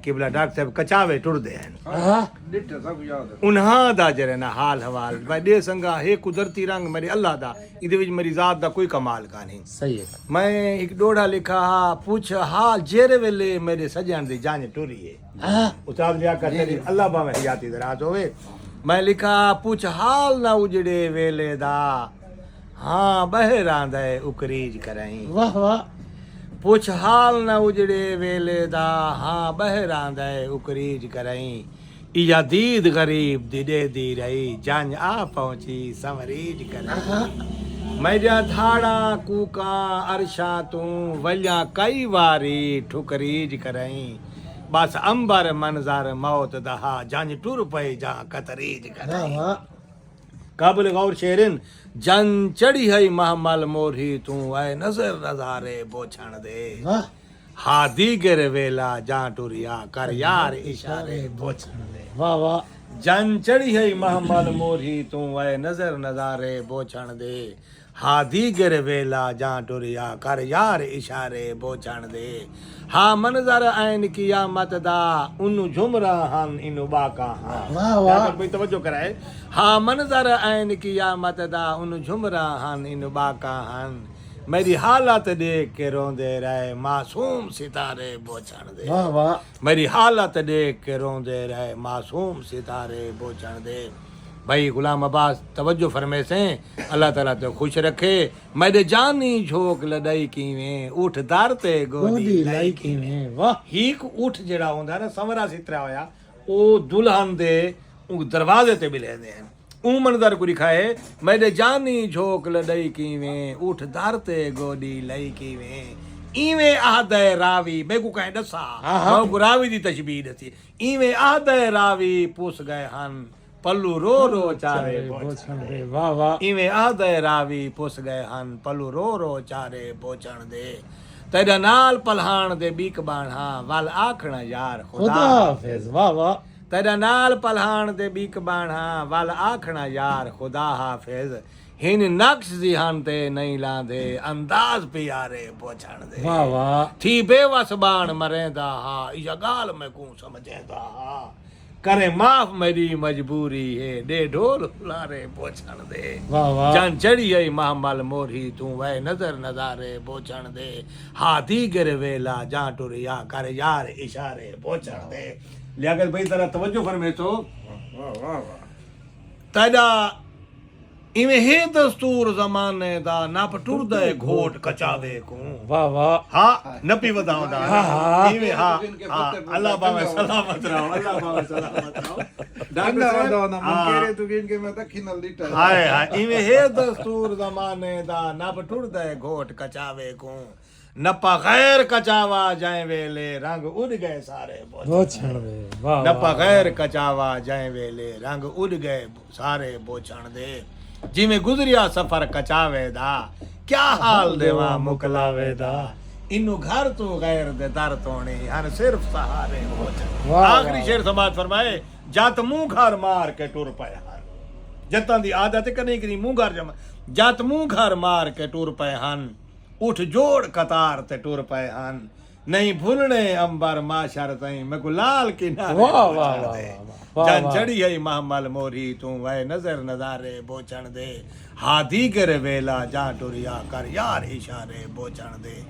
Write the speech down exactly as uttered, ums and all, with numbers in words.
قبلہ ڈاکٹر صاحب کچاوے ٹردے ہیں۔ ہاں۔ انہاں دا جرے نا حال حوال میں ڈے سنگا، ہے قدرتی رنگ میرے اللہ دا، ایدے وچ میری ذات دا کوئی کمال کانی۔ صحیح ہے۔ میں ایک ڈوڑا لکھا ہا، پوچھ حال جیرے ویلے میرے سجن دی جان ٹری ہے۔ ہاں۔ استاد لیاقت علی، اللہ باویں حیاتی دراز ہوئے۔ میں لکھا، پوچھ حال نہ اجڑے ویلے دا، ہاں ٻہر آندا ہے اکریج کرائیں۔ واہ واہ۔ پچھ حال نہ اجڑے ویلے دا، ہاں ٻہر آندا ہے اکریج کرائیں۔ ایہا دید غریب دی ݙیہدی رہی، جنج آ پہنچی سنوریج کرائیں۔ میݙیاں دھاڑاں کوکاں عرشاں توں ولیاں کئی واری ٹھکریج کرائیں۔ بس عنبر منظر موت دا ہا، جنج ٹر پئے جاں کتریج کرائیں۔ واہ واہ۔ قابل غور شعر ہن۔ جن چڑھی ہئی محمل مورھی توں، اے نظر نظارے بوچھݨ دے۔ واہ۔ ہا دیگر ویلا جاں ٹریا، کر یار اشارے بوچھݨ دے۔ واہ واہ۔ جن چڑھی ہئی محمل مورھی توں، اے نظر نظارے بوچھݨ دے۔ ہا دیگر ویلا جاں ٹریا، کر یار اشارے بوچھݨ دے۔ ہا منظر عین قیامت دا، انوں جھمراں ہن، انوں ٻاکاں ہن۔ واہ واہ۔ ڈاکٹر بھئی توجہ کرائے۔ ہا منظر عین قیامت دا، انوں جھمراں ہن، انوں ٻاکاں ہن۔ میݙی حالت ݙیکھ کے روندے رہے، معصوم ستارے بوچھݨ دے۔ واہ واہ۔ میݙی حالت ݙیکھ کے روندے رہے، معصوم ستارے بوچھݨ دے۔ بھائی غلام عباس توجہ فرمیسیں، اللہ تعالیٰ توں خوش رکھے۔ میݙے جانی جھوک لݙائی کیویں، اٹھ در تے گوݙی لائی کیویں۔ واہ۔ ہک اٹھ جیڑھا ہوندا ہے نا، سنورا سترا ہویا، او دلہن دے اوں دروازے تے ٻلھیندے ہن۔ اوں منظر کوں ݙکھائے، میݙے جانی جھوک لݙائی کیویں، اٹھ در تے گوݙی لائی کیویں۔ ایویں آہدا ہے راوی، میکوں کہیں ݙسا، ہاں، ہاں۔ میں اونکوں راوی دی تشبیہ ݙسی۔ ایویں آہدا ہے راوی، پس ڳئے ہن پلو رو رو چارے بوچھݨ دے۔ واہ واہ۔ ایویں آہدا ہے راوی، پس ڳئے ہن پلو رو رو چارے بوچھݨ دے۔ تیݙا نال پلہاݨ دے ٻیک ٻاہݨاں، ول آکھݨا یار خدا خدا حافظ۔ حافظ۔ واہ واہ۔ تیݙا نال پلہاݨ دے ٻیک ٻاہݨاں، ول آکھݨا یار خدا حافظ۔ ہن نقش ذہن تے نئیں لاندے، انداز پیارے بوچھݨ دے۔ واہ واہ۔ تھی بے وس ٻاہݨ مریندا ہا، ایہا ڳالھ میکوں سمجھیندا ہا۔ کریں معاف میݙی مجبوری ہے، ݙے ڈھول ہلارے بوچھݨ دے۔ واہ واہ۔ جان چڑھی ہئی محمل مورھی توں، وے نظر نظارے بوچھݨ دے۔ ہا دیگر ویلا جاں ٹریا، کر یار اشارے بوچھݨ دے۔ لیاقت بھائی ذرا توجہ فرمیسو۔ واہ واہ واہ۔ تیݙا ایویں ہے دستور زمانے دا، نپ ٹردا ہے گھوٹ کچاوے کوں۔ واہ واہ۔ ہا، نپی وداوندا ہے۔ ہا، ہا۔ ایویں ہا، ہا، اللہ باویں سلامت رہو، اللہ باویں سلامت رہو۔ ڈاکٹر صاحب، ہا۔ ہائے ہائے، ایویں ہے دستور زمانے دا، نپ ٹردا ہے گھوٹ کچاوے کوں۔ نپا غیر کچاوا جئیں ویلے، رنگ اݙ ڳئے سارے بوچھݨ دے۔ واہ، نپا واہ، غیر واہ۔ کچاوا جئیں ویلے، رنگ اݙ ڳئے سارے بوچھݨ دے۔ جیویں گزریا سفر کچاوے دا، کیا حال ݙیواں مکلاوے دا۔ اینوں گھر توں غیر دے در توڑیں، ہن صرف سہارے بوچھݨ دے۔ واہ، آخری واہ، شعر واہ۔ سماعت فرمائے، جت منہ گھر مار کے ٹر پئے ہن۔ جتاں دی عادت ہے کݙیں کݙیں منہ گھر جم-، جت منہ گھر مار کے ٹر پئے ہن۔ اٹھ جوڑ قطار تے ٹر پئے ہن۔ نئیں بھلݨے عنبر معاشر تئیں، میکوں لال کنارے واہ، واہ، پہنچݨ واہ، دے۔ واہ، واہ، جان واہ۔ چڑھی ہئی محمل مورھی توں، وے نظر نظارے بوچھݨ دے۔ ہا دیگر ویلا جاں ٹریا، کر یار اشارے بوچھݨ دے۔